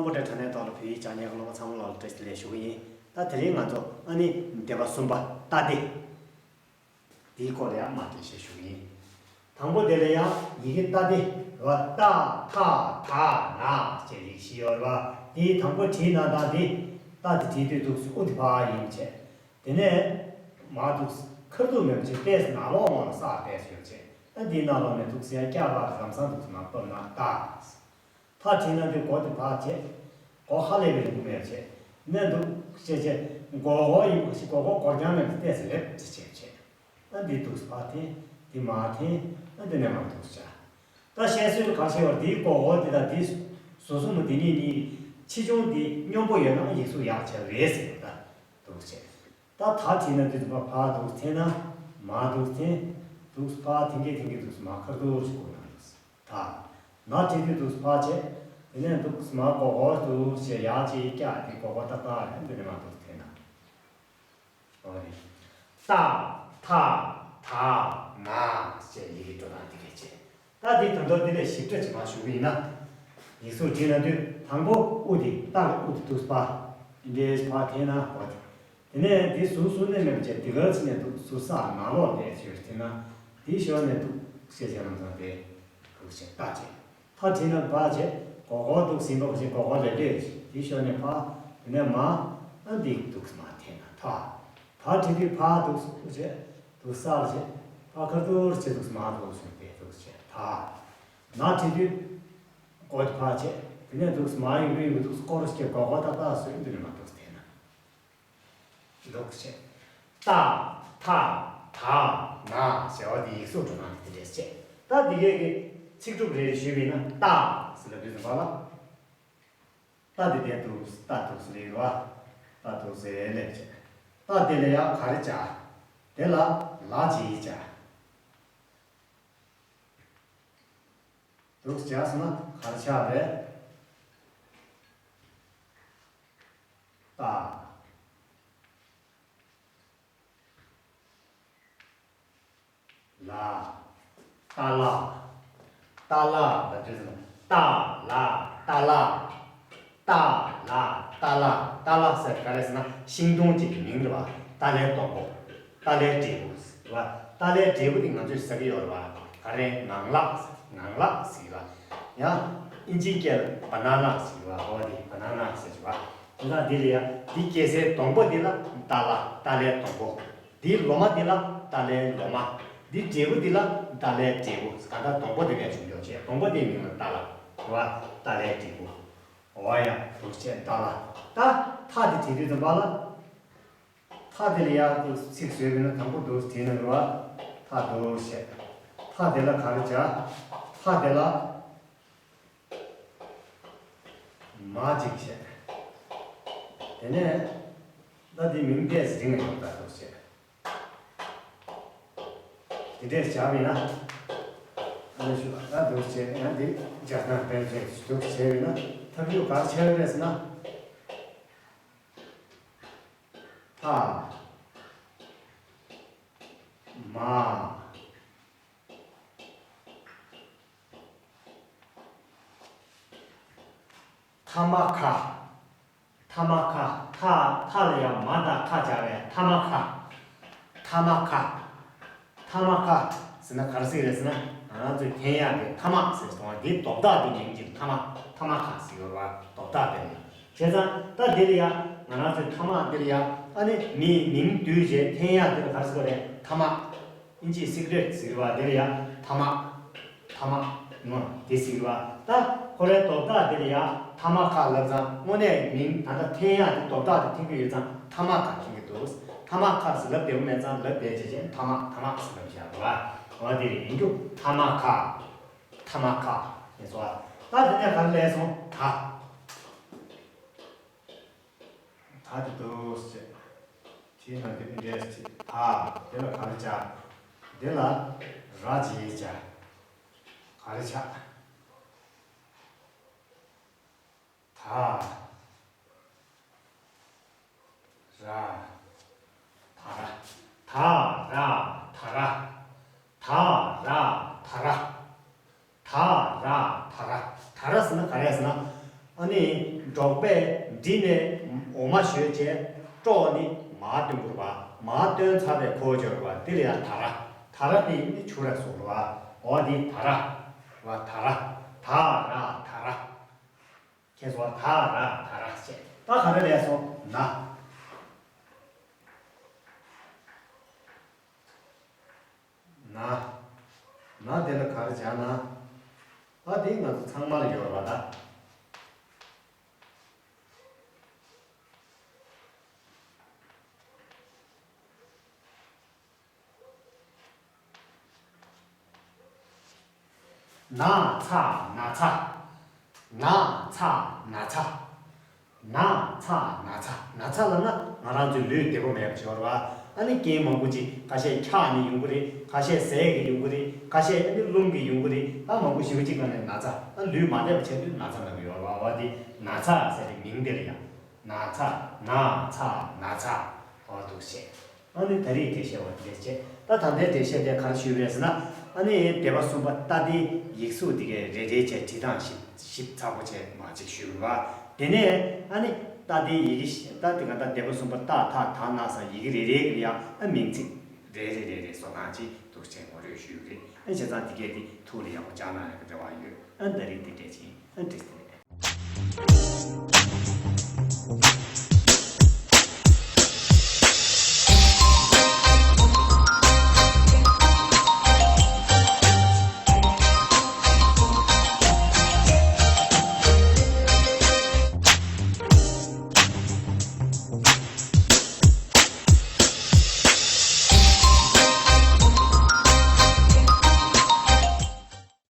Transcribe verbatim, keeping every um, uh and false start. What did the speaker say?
པོ་དྲ་དྲ་ནས་ཐོག་ལ་བོད་ཡིག་སྦྱང་མཁན་གྱི་སློབ་མ་ཚང་མ་ལ་བཀྲ་ཤིས་བདེ་ལེགས་ཞུ་གི་ཡིན། ད་དེ་རིང་ང་ཚོ་ཨ་ནི་སྡེ་པ་གསུམ་པ་ཏ་སྡེ། དེའི་སྐོར་ལ་ཡང་མར་འགྲེལ་བཤད་ཞུ་གི་ཡིན། དང་པོ་དེ་ལ་ཡང་ཡི་གེ་ཏ་སྡེ་རེད་བ། ཏ་ཐ་ད་ན་ཅེས་ཡི་གེ་བཞི་ཡོད་རེད་བ། དེའི་དང་པོ་བྲིས་ན་ད་དེ་ཏ་དེ་བྲིས་དུས་འདུག་ཨུ་དེ་ཕར་ཡིན་བྱས། དེ་ནས་མར་འདུག་ཁ་ཐུག་མེད་པ་བྱས་ཏེ་ནང་ལོགས་ངོས་ལ་ས་ཏོག་ཙམ་ཡོད་བྱས། ཨ་འདིའི་ནང་ལོགས་ནས་འདུག་ཟེར་ཡ་སྐྱ་བ་ལམ་སང་འདུག་མར་ཕབ་ན་ཏ། ཐ་བྲིས་ན་དེ་མགོ་དེ་ཕར་བྱས། མགོ་ཧ་ལས་པའི་རིང་པོ་མེད་བྱས། ནས་འདུག་བྱས་བྱས་མགོ་སྐོར་ཡིན་པ་ཞིག་མགོ་སྐོར་སྐོར་རྐྱང་མེད་པ་ཏོག་ཙམ་ལེབ་ཙམ་བྱས་བྱས། ཨ་འདི་འདུག་ཕར་འཐེན། འདི་མར་འཐེན། ཨ་འདི་ནས་མར་འདུག་བྱས། ད་བཤད་སྲོལ་གང་ཞིག་བར་འདིའི་མགོ་སྐོར་འདི་དང་འདི་ཟུར་གསུམ་པོ་འདི་གཉིས་གཉིས་ཆེ་ཆུང་འདི་སྙོམས་པོ་ཡོད་ན་ཡིག་གཟུགས་ཡག་ཆེ་བ་རེད་ཟེར་བ་ད་འདུག་བྱས། ད་ད་བྲིས་ན་དུས་ཚོད་ཕར་འདུག་འཐེན་ན་མར་འདུག་འཐེན། འདུག་ཕར་འཐེན་གྱི་འཐེན་གྱི་འདུག་མར་ཁ་ཐུག་ཞིག་དགོས་ན་འདུག་ད་ན་བྲིས་དུས་འདུག་ཕར་བྱས། དེ་ནས་འདུག་མར་མགོ་སྐོར་འདུག་བྱས་ཡར་ཅིག་བཀྱག་དེ་མགོ་སྐོར་ཏག་ཏག་རེད། འདི་ནས་མར་འདུག་འཐེན་ན། འོ་རེད། ཏ་ཐ་ད་ན་ཞེས་ཡི་གེ་འགྲོ་སྟངས་འདི་གས་བྱས། ད་འདི་ད་དུང་འདི་ལས་ཞིབ་ཕྲ་ཅིག་མར་ཞུ་གི་ཡིན་ན། ཡིག་གཟུགས་བྲིས་ན་དུས་དང་པོ་ཨུ་དེ་ཏ་གི་ཨུ་དེ་འདུག་ཕར། འདི་ཕར་འཐེན་ན་འོ་དེ། དེ་ནས་འདི་ཟུར་གསུམ་ནས་མེད་པ་བྱས་འདི་གར་ཕྱིན་ནས་འདུག་ཟུར་ས་ནང་ལོགས་ནས་ཞོར་འཐེན་ན། འདི་ཞོར་ནས་འདུག་ཤེས་བྱ་ལམ་སང་དེ་འདུག་བྱས་ཏ་བྱས། ཐ་བྲིས་ན་བ་བྱས། མགོ་སྐོར་འདུག་ཟིན་པ་བཞིན་མགོ་སྐོར་ལེབ་ལེབ་བྱས། དེའི་ཞོར་ནས་ཕ། དེ་ནས་མ། ཨ་འདི་འདུག་མར་འཐེན་ན་ཐ། ད་བྲིས་དུས་ཕ་འདུག་བྱས། འདུག་སར་བྱས། ཕ་ཁ་ཐུག་བྱས་འདུག་མར་འདུག་ཟིན་པས་འདུག་བྱས་ཐ། ན་བྲིས་དུས་མགོ་དེ་ཕ་བྱས། དེ་ནས་འདུག་མར་ཡུག་རེ་ཡུག་འདུག་སྐོར་བྱས་མགོ་སྐོར་ཏག་ཏག་ཟིན། དེ་ནས་མར་འདུག་འཐེན་ན། འདུག་བྱས། ཏ་ཐ་ད་ན་ཟེར་བ་འདི་ཡིག་གཟུགས་འགྲོ་སྟངས་དེ་འདྲས་བྱས། ད་འདི་གས་ཀྱི་ཚིག་གྲུབ་རེ་རེ་ཞུས་པ་ཡིན་ན་ཏ་ཟེར་ལབ་དུས་ཙམ་པ་ལ། ཏ་འདི་དེ་འདུག་ཏ་འདུག་ཟེར་ལེ་བ། ཏ་འདུག་ཟེར་ལེ་བྱས། ཏ་དེ་ལ་ཡང་ག་རེ་བྱ། དེ་ལ་ལ་ཇི་ཡི་བྱ། འདུག་བྱས་སོང་ན་ག་རེ་ཆགས་རེད། ཏ། ལ། ཏ་ལ། ཏ་ལ་ལ་དུས་ཙམ། ཏ་ལ། ཏ་ལ། ཏ་ལ། ཏ་ལ། ཏ་ལ་ཟེར་ག་རེ་ཟེར་ན་ཤིང་སྡོང་གཅིག་གི་མིང་རེད་བ། ཏ་ལའི་སྡོང་པོ། ཏ་ལའི་འབྲས་བུ་རེད་བ། ཏ་ལའི་འབྲས་བུ་དེ་ང་ཚོས་ཟ་གི་ཡོད་རེད་བ། ག་རེ་ངང་ལག་ངང་ལག་ཟེར་གི་བ། ཡང་ཨིན་ཇིའི་སྐད་ལ་བ་ན་ན་ཟེར་གི་བ། འོ་དེ་བ་ན་ན་ཟེར་གི་བ། དེ་དང་དེ་ལ་ཡང་དེ་སྐྱེ་སའི་སྡོང་པོ་དེ་ལ་ཏ་ལ། ཏ་ལའི་སྡོང་པོ། འདིའི་ལོ་མ་འདི་ལ་ཏ་ལའི་ལོ་མ། འདིའི་འབྲས་བུ་འདི་ལ་ཏ་ལའི་འབྲས་བུ། གང་ལྟར་སྡོང་པོ་དེ་ནས་བྱུང་ཡོད་ཅེས་སྡོང་པོ་དེའི་མིང་ལ་ཏ་ལ་རེད་བ། ཏ་ལའི་འབྲས་བུ། འོ་ཡ་འདུག་བྱས་ཏ་ལ། ད་ཐ་དེ་བྲིས་དུས་ཙམ་པ་ལ། ཐ་དེ་ལ་ཡག་ཏུ་ཚིག་བཟོས་པ་ཡིན་ན་དང་པོ་འདུག་བྲིས་ན་རེད་བ། ཐ་འདུག་བྱས། ཐ་དེ་ལ་ག་རེ་བྱ། ཐ་དེ་ལ། མ་གཅིག་བྱས། དེ་ནས་ད་འདི་མིང་ཏོག་ཙམ་རིང་ནས་ཡོང་ད་འདུག་བྱས། དེ་འདྲས་བྱས་པ་ཡིན་ན། ཨ་ནི་ཞུ་ད་འདུག་བྱས་ཡང་འདི་རྒྱ་ཐང་དཔེ་བྱས་འདུག་བྱས་པ་ཡིན་ན་ཐབས་ཇུས་ག་རེ་བྱས་ཡོད་རེད་ཟེར་ན། ཐ། མ། ཐ་མ་ཁ། ཐ་མ་ཁ། ཐ། ཐ་ལ་ཡང་མ་དང་ཁ་སྦྱར་བས་ཐ་མ་ཁ། ཐ་མ་ཁ། ཐ་མ་ཁ་ཟེར་ན་ག་རེ་ཟེར་གི་རེད་ཟེར་ན། ང་རང་ཚོས་འཐེན་ཡག་དེ་ཐ་མ་ཟེར་སོང་བ། འདི་རྡོག་རྡོག་དེ་མིང་གཅིག་ཐ་མ། ཐ་མ་ཁ་ཟེར་ཡོད་རེད་བ། རྡོག་རྡོག་དེ་ལ། བྱས་ཙང་ད་འདི་ལ་ཡ། ང་རང་ཚོའི་ཐ་མ་འདི་ལ་ཡ། ཨ་ནི་མིའི་མིང་བསྡུས་བྱས་འཐེན་ཡག་འདི་ལ་ག་རེ་ཟེར་དགོས་རེད། ཐ་མ། ཨིན་ཇིའི་སི་ཀི་རེཊ་ཟེར་བ་འདི་ལ་ཡ། ཐ་མ། ཐ་མ། ངོ་དེ་ཟེར་བ། ད་ཁོ་རའི་རྡོག་རྡོག་འདི་ལ་ཡ་ཐ་མ་ཁ་ལབ་ཙང་དངོས་གནས་མིང་ད་ལྟ་འཐེན་ཡག་འདི་རྡོག་རྡོག་འདི་འཐེན་གྱི་ཡོད་ཙང་ཐ་མ་ཁ་འཐེན་གྱི་འདུག་ཐ་མ་ཁ་ཟེར་ལབ་བདེ་པོ་མེད་ཙང་ལབ་བདེ་བྱས་བྱས་ཐ་མ། ཐ་མ་ཟེར་ལབ་བཞག་རེད་བ། འོ་དེ་རེད། ཡིན་རྒྱུ་ཐ་མ་ཁ། ཐ་མ་ཁ་ཡིན་སོང་བ། ད་དེ་ནས་ག་རེ་ལས་སོང་། ད། ད་དེ་འདུག་ཟེར། དེའི་ནང་དེ་འདྲས་ཟེར། ད་དེ་ལ་ག་རེ་བྱ། དེ་ལ་ར་ཇི་ཡི་བྱ། ག་རེ་བྱ། ད། ར། ད་ར། ད་ར། ད་ར། ད་ར། ད་ར། ད་ར། ད་ར་ཟེར་ན་ག་རེ་ཟེར་ན། ཨ་ནི་ འབྲོག་པས་འབྲི་ནས་འོ་མ་བཞོས་བྱས་ཀྲོག་ནི་མར་བཏོན་དགོས་རེད་པ། མར་བཏོན་ཚར་བའི་ཁོ་བྱོས་རེད་པ། དེ་ལ་ཡང་ད་ར། ད་ར་ནི་ནི་ཆུ་ར་སོགས་རེད་པ། འོ་འདི་ད་ར། བ་ད་ར། ད་ར་ད་ར། ཁྱེད་ཚོ་ད་ར་ད་ར་བྱས། ད་ག་རེ་ལས་སོང་ན། ན། ན་དེ་ལ་ག་རེ་བྱ་ན། ཨ་དེ་ང་ཚོ་ཚང་མ་ལ་ཡོད་རེད་པ་ད། ན་ཚ་ན་ཚ། ན་ཚ་ན་ཚ། ན་ཚ་ན་ཚ། ན་ཚ་ལབ་ན་ང་རང་ཚོའི་ལུས་བདེ་པོ་མེད་པ་ཞིག་ཡོད་རེད་པ། ཨ་ནི་རྐྱེན་མང་པོ་ཅིག་ཁ་ཤས་འཁྱག་ནས་ཡོང་གི་རེད། ཁ་ཤས་ཟས་ཀྱིས་ཡོང་གི་རེད། ཁ་ཤས་ཨ་ནི་རླུང་གིས་ཡོང་གི་རེད། ད་མང་པོ་ཞེ་པོ་ཅིག་ག་ནས་ན་ཚ། ཨ་ལུས་མ་བདེ་བ་བྱས་དུས་ན་ཚ་ལབ་ཀྱི་ཡོད་རེད་པ། འོ་དེ་ན་ཚ་ཟེར་བའི་མིང་དེ་ལ་ཡང་། ན་ཚ། ན་ཚ་ན་ཚ། འོ་འདུག་བྱས། ཨ་ནི་ད་རེས་འགྲེལ་བཤད་པ་འདི་འདྲས་བྱས། ད་ད་ལྟའི་འགྲེལ་བཤད་དེ་ག་རེ་ཞུས་པ་རེད་ཟེར་ན། ཨ་ནི་སྡེ་པ་གསུམ་པ་ཏ་ཏའི་ཡིག་གཟུགས་འདི་གའི་རེ་རེ་བྱས་བྲིས་སྟངས་ཞིབ་ཞིབ་ཚགས་པོ་བྱས་མ་ཅིག་ཞུས་པ། དེ་ནས་ཨ་ནི་ཏ་ཏའི་ཡི་གེ་ཞིག་ད་དེ་ག་ད་སྡེ་པ་གསུམ་པ་ཏ་ཐ་ད་ན་ས་ཡི་གེ་རེ་རེ་གི་ཡང་ཨ་མིང་ཚིག་རེ་རེ་རེ་རེ་བཟོ་སྟངས་ཅིག་འདུག་བྱས་ངོ་སྤྲོད་ཞུས་ཀྱི་རེད། ཨ་བྱས་ཙང་འདི་གའི་འདི་ཐུགས་ལ་ཡག་པོ་བཅངས་གནང་ཡག་གི་རེ་བ་ཡོད། ཨ་ད་རེས་འདི་འདྲས་ཅིག་ཨ་བྲིས་ཏེ།